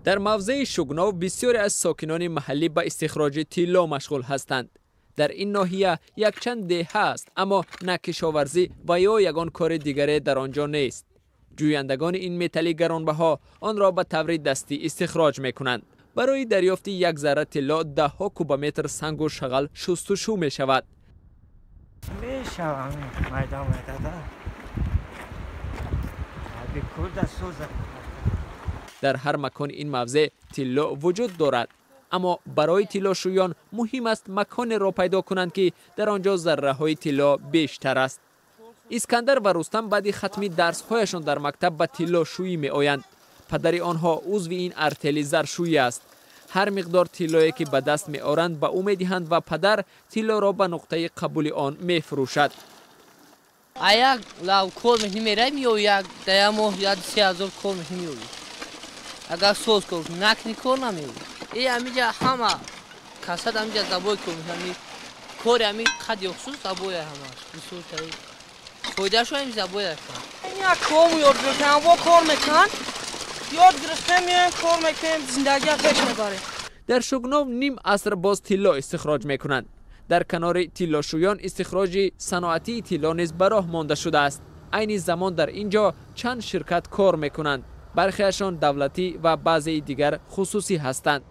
Дар мавзеи Шугнов бисёре аз сокинони маҳаллӣ ба истихроҷи тилло машғул ҳастанд. Дар ин ноҳия якчанд деҳа аст, аммо на кишоварзӣ ва ё ягон кори дигаре дар он ҷо нест. Ҷӯяндагони ин металли гаронбаҳо онро ба таври дастӣ истихроҷ мекунанд. Барои дарёфти як зарра тилло даҳҳо кубометр сангу шағал шустушӯ мешавад. Мешавам майда майдада. Бикурда сӯза. Дар ҳар макони ин мавзеъ тилло вуҷуд дорад, аммо барои тиллошӯён муҳим аст маконеро пайдо кунанд, ки дар он ҷо зарраҳои тилло бештар аст. Искандар ва Рустам баъди хатми дарсҳояшон дар мактаб ба тиллошӯӣ меоянд. Падари онҳо узви ин артели заршӯӣ аст. Ҳар миқдор тиллое ки ба даст меоранд, ба ӯ медиҳанд ва падар тиллоро ба нуқтаи қабули он мефурӯшад. А як лав кор мекунӣ, меравӣ, меоӣ, як дар як моҳ 1-3 ҳазор кор мекунӣ, меоӣ. Агар соз кор накунӣ, кор намеоӣ. И ҳамиҷа ҳама касад, ҳамиҷа забой кор мекунӣ. Кори ҳами қади хусус забоя, ҳамаш бисёртари фоидаашо ҳами забоя. Як кому ёд гирифтем, во кор мекунанд, ёд гирифтем, меоем, кор мекунем, зиндагия пеш мебарем. Дар Шугнов ним аср боз тилло истихроҷ мекунанд. Дар канори тиллошӯён истихроҷи саноатии тилло низ ба роҳ монда шудааст. Айни замон дар ин ҷо чанд ширкат кор мекунанд. Бархеашон давлатӣ ва баъзеи дигар хусусӣ ҳастанд.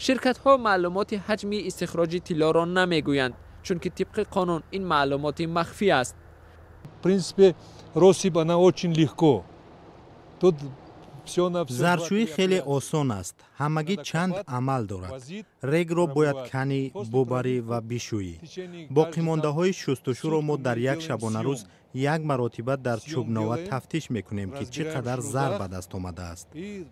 Ширкатҳо маълумоти ҳаҷми истихроҷи тиллоро намегӯянд, чунки тибқи қонун ин маълумоти махфӣ аст. В принципе, россыпь, она очень легко. Тут Заршӯӣ хеле осон аст, ҳамагӣ чанд амал дорад. Регро бояд канӣ, бубарӣ ва бишӯӣ. Боқимондаҳои шустушӯро мо дар як шабонарӯз як маротиба дар чӯбнова тафтиш мекунем, ки чӣ қадар зар ба даст омадааст.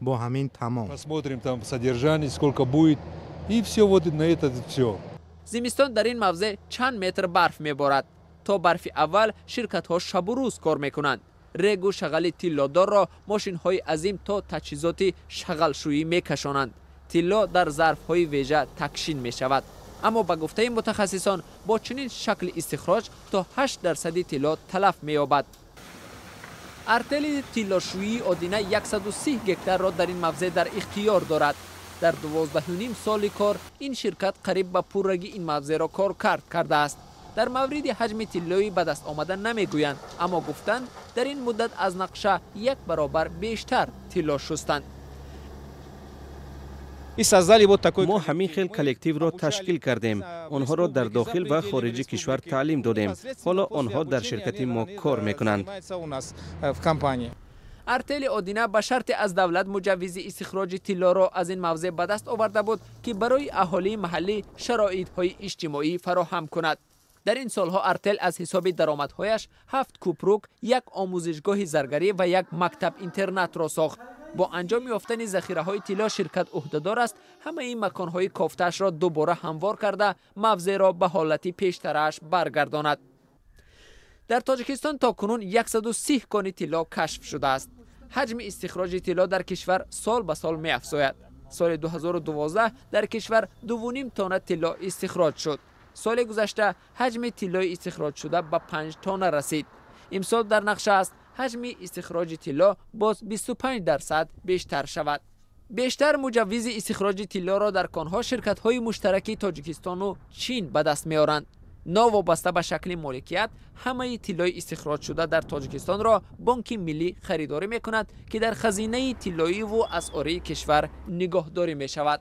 Бо ҳамин тамом. Посмотрим там содержание, сколько будет, и все, вот на это все. Зимистон дар ин мавзеъ чанд метр барф меборад. То барфи аввал ширкатҳо шабу рӯз кор мекунанд. Регу шағали тиллодорро мошинҳои азим то таҷҳизоти шағалшӯӣ мекашонанд. Тилло дар зарфҳои вежа такшин мешавад, аммо ба гуфтаи мутахассисон, бо чунин шакли истихроҷ то 8 дарсади тилло талаф меёбад. Артели тиллошӯии Одина 130 гектарро дар ин мавзеъ дар ихтиёр дорад. Дар 12,5 соли кор ин ширкат қариб ба пуррагӣ ин мавзеъро коркард кардааст. Дар мавриди ҳаҷми тиллои ба даст омада намегӯянд, аммо гуфтанд, дар ин муддат аз нақша як баробар бештар тилло шустанд. Мо ҳамин хел коллективро ташкил кардем, онҳоро дар дохил ва хориҷи кишвар таълим додем. Ҳоло онҳо дар ширкати мо кор мекунанд. Артели Одина ба шарте аз давлат муҷаввизи истихроҷи тиллоро аз ин мавзеъ ба даст оварда буд, ки барои аҳолии маҳаллӣ шароитҳои иҷтимоӣ фароҳам кунад. Дар ин солҳо артел аз ҳисоби даромадҳояш ҳафт кӯпрук, як омӯзишгоҳи заргарӣ ва як мактаб интернатро сохт. Бо анҷом ёфтани захираҳои тилло ширкат ӯҳдадор аст ҳамаи маконҳои кофтаашро дубора ҳамвор карда, мавзеъро ба ҳолати пештарааш баргардонад. Дар Тоҷикистон то кунун 130 кони тилло кашф шудааст. Ҳаҷми истихроҷи тилло дар кишвар сол ба сол меафзояд. Соли 2012 дар кишвар 2,5 тонна тилло истихроҷ шуд. Соли гузашта ҳаҷми тиллои истихроҷшуда ба 5 тонна расид. Имсол дар нақша аст, ҳаҷми истихроҷи тилло боз 25% бештар шавад. Бештар муҷаввизи истихроҷи тиллоро дар конҳо ширкатҳои муштараки Тоҷикистону Чин ба даст меоранд. Новобаста ба шакли моликият, ҳамаи тиллои истихроҷшуда дар Тоҷикистонро Бонки Миллӣ харидорӣ мекунад, ки дар хазинаи тиллоиву асъории кишвар нигоҳдорӣ мешавад.